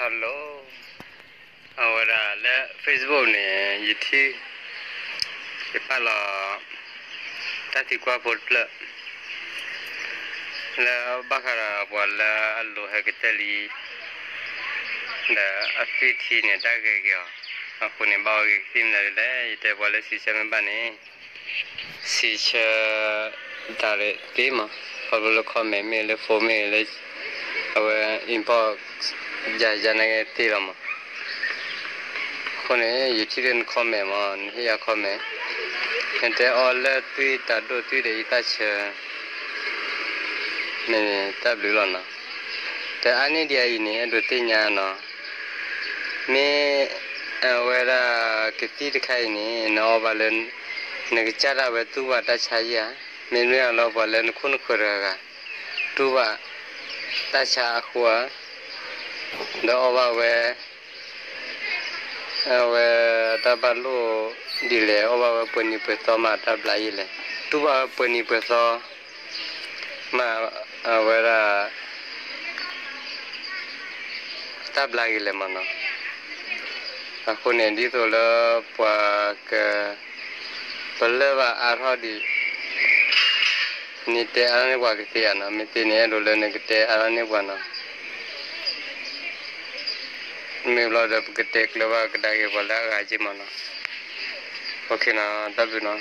Hello, အဝဲဒၣ်လၢ Facebook န့ၣ် ယထံၣ် ယပာ်လီၤ တၢ်သံကွၢ်ဖိတဖျၢၣ် လၢဘၣ်ဃးဒီးပှၤလၢအလိၤဟဲကတၢၢ်လံ ဒီးအသွံၣ်ထံန့ၣ် တၢ်ဂ့ၤက့ၤအီၤ အဃိန့ၣ် ဘၣ်အီၣ်ဂ့ၤကသံၣ်မနုၤလဲၣ် ယတဲပှၤလၢစံးဆၢမ့ၢ်ဘၣ်န့ၣ် စံးဆၢ တၢ်ရ့ၣ်သ့မး, ခီဖျိလၢ comment မ့ၢ်လၢ phone မ့ၢ်လၢ အဝဲ inbox ယၤယၤနာ်က့သ့လီၤမး. အဃိန့ၣ် ယထံၣ်လၢန comment မး နဟ့ၣ်ယၤ comment, နတဲအီၤလၢသွံၣ်တၢ်ဒိၣ်သွံၣ်ဒီးအံသၣ်ဆၢ မ့ၢ်တၢ်ဘျုးလီၤနီၤ. တအါန့ၢ်ဒံးအံၤန့ၣ် အဲၣ်ဒိးသ့ၣ်ညါနီၤ, မ့ၢ် အဝဲဒၣ်ကသံၣ်တခါအံၤန့ၣ် နအီၣ်ဘၣ်လၢ နကစၢ်ဒၣ်ဝဲတူၢ်ဘၣ်တၢ်ဆါယဲဧါ, မ့မ့ၢ်လီၤပှၤလၢနခိၣ်နဃၢၤတဂၤဂၤ တူၢ်ဘၣ်တၢ်ဆါအဃိဧါ, ဒီးအီၣ်ဘၣ်ဝဲ အဝဲတၢ်ဘၣ်လိၣ်ဒ်လဲၣ်, အီၣ်ဘၣ်ဝဲပှဲၤနံၤပှဲၤသီမး တၢ်ဘျါယဲလဲၣ်, တူၢ်ဘၣ်ဝဲပှဲၤနံၤပှဲၤသီ မး အဝဲဒၣ် တၢ်ဘျါက့ၤလဲၣ်မးနီၤ. အဃိန့ၣ် ဒ်သိးလၢပှၤက ပလၢၢ်ဘၣ်အါထီၣ်ဒံး နတဲအါထီၣ်န့ၢ်ပှၤကသ့ဧါနီၤ, မ့ၢ်သ့န့ၣ် အဲၣ်ဒိးလၢနကတဲအါထီၣ်န့ၢ်ပှၤနီၤ. မ့ၢ်ဘျီဒီး ပကတဲကျၢၤဘၣ်ကဒါက့ၤပှၤလၢအဂၤက့မးနီၤ. တၢ်ဘျုးနီၤ.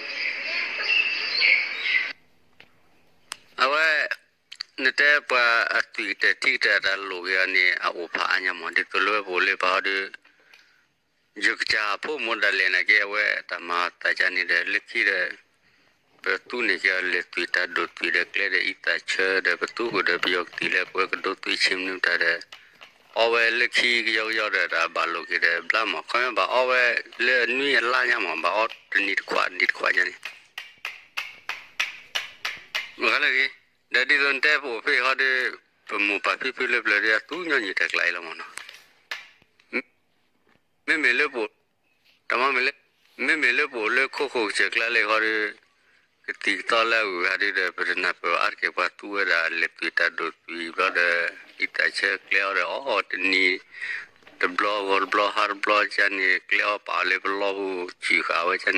အဝဲ နတဲပှၤအသွံၣ်ကတၢၢ်ထံကတၢၢ်တၢ်လိၣ်က့ၤအီၤန့ၣ် အအိၣ်ဖးအါညါမး, ဒ်သိးလၢပအိၣ်လၢပဟီဒီး ယကစၢ်ဖိမုၣ်ဒၣ်လဲာ်နာ်က့ အဝဲတၢ်မၤသးကါန့ၣ်ဒီး လၢခံဒီး ပသူန့ၢ်က့ၤအီၤလဲၤသွံၣ်တၢ်ဒိၣ်သွံၣ်ဒီးကျဲဒီးအံသၣ်ဆၢဒီး ပသူဃုာ်ဒီးပယီၤကသံၣ်လၢပဝဲကဒိသွံၣ်ဆံမနုၤတၢ်ဒီး အီၣ်ဝဲလၢခံကယီကယီဒီးတၢ်ဘၣ်လိာ်က့ၤဒီးဘျါမး, ခီမ့ၢ်ဘၣ်အီၣ်ဝဲလၢအနွံအလါညါမး, ဘၣ်အီၣ်တနံၤတခွးတနံၤတခွးညါန့ၣ် မ့ၢ်ဂ့ၤလၢဂ့ၤ, ဒီးဒ်သိးနတဲပအိၣ်ဖဲအံၤဃီဒီး ပမိၢ်ပၢ်ဖံဖုလၢပျၢၤဒီးအသူညီနုၢ်တၢ်ကျါအံၤလီၤမးနီၤ. မ့မ့ၢ်လၢပအိၣ်, တမ့ၢ်လၢ, မ့မ့ၢ်လၢပအိၣ်လၢခိခိၣ်ကစၢၢ်ကျါလၢအံၤဃီဒီး ကသံၣ်ကသီလၢအဂုၤအဂၤဒုဒီး ပတနၢ်ပၢၢ်အါတက့ၢ်ပှၤသူဝဲဒၣ်လဲၤသွံၣ်တၢ်ဒိၣ်သွံၣ်ဘျီဒီး အံသၣ်ဆၢကျဲအီၤဒီးအီၣ်တနံၤ တဘျီဂီၤတဘျီဟါတဘျီကန့ၣ် ကျဲအီၤပာ်အီၤလၢပလီၢ်ပူၤ စူၣ်ဃာ်ဝဲကန့ၣ်ဘျီ အီၣ်ဂီၤတဘျီဟါတဘျီဂီၤတဘျီဟါတဘျီဒီး အီၣ်ဃုာ်အီၤ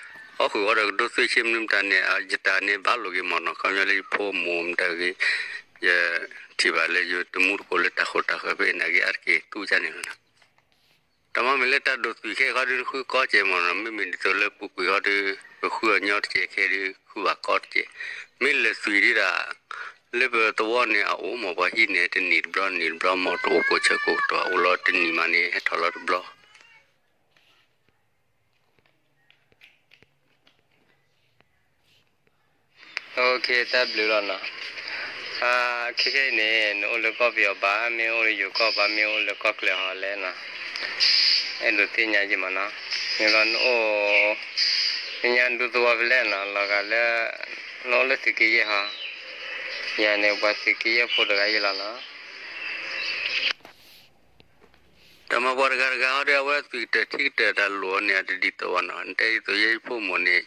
ဒီးကဒိသွံၣ်ဆံမနုၤမတၤန့ၣ် ယတၢ်န့ၣ်ဘၣ်လိာ်က့ၤမးနီၤ ခီပညီလၢယဖိမုၣ်မတၤဂ့ၤ ယထံၣ်ဘၣ်လၢယတမူတကိးလၢတၢ်ဃိၣ်တၢ်ဃၢၤဖဲအံၤနာ်က့အါတက့ၢ်သူကန့ၣ်လီၤ. တမ့ၢ်မ့ၢ်လၢတၢ်ဒိၣ်သွံၣ်ခဲအံၤဃီဒု နဃုကီကဲးမးနီၤ မ့မ့ၢ်ဒ်သိးလၢပူၤကွံာ်ဃီဒု ပဃုအီၤညီတကဲးခဲဒု ဃုဘၣ်ကီတကဲး မ့ၢ်လဲၤသွံၣ်ဒုဒၣ် လၢပသဝီန့ၣ်အအိၣ်မးပှၤဟံးန့ၢ်တနံၣ်တဘျီနံၣ်တဘျီမး တအိၣ်ကိးဆၢကိးကတီၢ် အိၣ်လီၤတနံၣ်မးန့ၣ် ဟဲထီၣ်လီၤတဘျီ တၢ်ဘျုးလီၤနီၤ. ခဲခဲအံၤန့ၣ် နအိၣ်လၢကီၢ်ပယီၤဘၣ် မ့ၢ်အိၣ်လၢယိၤကီၢ်ဘၣ် မ့ၢ်အိၣ်လၢကီၢ်ချၢဟီလဲၣ်နီၤ အဲၣ်ဒိးသ့ၣ်ညါယံၤမးနီၤ. မ့ၢ်လီၤနအိၣ် သ့ၣ်ညါဒူသဝီဖဲလဲၣ်နီၤ လီၤဂာ်လၢ နအိၣ်လၢသုးက့ယဲၢ်ဟီ ယၤန့ၣ် ပှၤသုးက့ယဲၢ်ဖိတဂၤယဲၢ်လီၤနီၤ. တၢ်မၤပှၤတဂၤတဂၤဟီဒီး အဝဲသွံၣ်ကတၢၢ်ထံကတၢၢ်တၢ်လိၣ်အီၤန့ၣ် အတဒ်သိးဘၣ်နီၤ နတဲဒ်သိးယဲယဖိမုၣ်န့ၣ်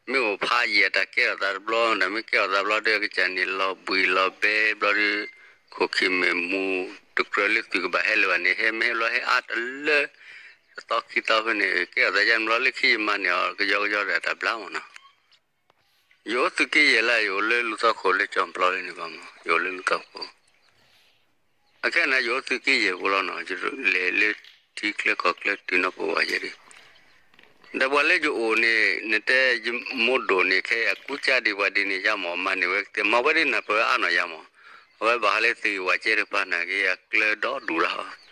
မ့ၢ်အိၣ်ဖးယံာ်တၢ်ကဲထီၣ်သးတဘျီ ဒီးမ့ၢ်ကဲထီၣ်သးဘျီဒီး ကစၢ်န့ၣ်လီၤဘှံးလီၤဘဲဘျီဒီး ခိၣ်ခံမ့ၢ်မူ တကြၢးလၢသွံၣ်ကဘၣ်ဟဲလၢၤဘၣ်န့ၣ် ဟဲမ့ၢ်ဟဲဘျီဟဲအါတလၢ တသီခံသီဖဲန့ၣ် ကဲထီၣ်သးယါန့ၣ်ဘျီ လၢခံယမၤန့ၢ်အီၤကယီကယီဒီးတၢ်ဘျါမးနီၤ. ယအိၣ်သုးက့ယဲၢ်လၢ ယအိၣ်လၢလူၢ်သီခိၣ်လၢကၠီၣ်ပျီလၢန့ၣ်ဘၣ်မး ယအိၣ်လၢလူၢ်သီခိၣ် အခဲအံၤန့ၣ် ယအိၣ်သုးက့ယဲၢ်ဖိလီၤနီၤ ယလဲၤလၢထံချၢကီၢ်ချၢတုၤနီၢ်ပဝဲယဲၢ်ဒၣ် ဒီးပှၤလၢယအိၣ်န့ၣ် နတဲယမိၢ်ဒိၣ်န့ၣ် ခဲအံၤအကူစါဒံးပှၤဒ်န့ၣ်ယါမး မၤန့ၢ်ဝဲကသ့ မၤဝဲဒ်နၢ်ပၢၢ်အါနီၤယါမး အဝဲဘၣ်ဟးလၢသ့ၣ်ဝဲကဲတပၤနာ်က့ အကျၢၤဒီဒူၣ်လီၤ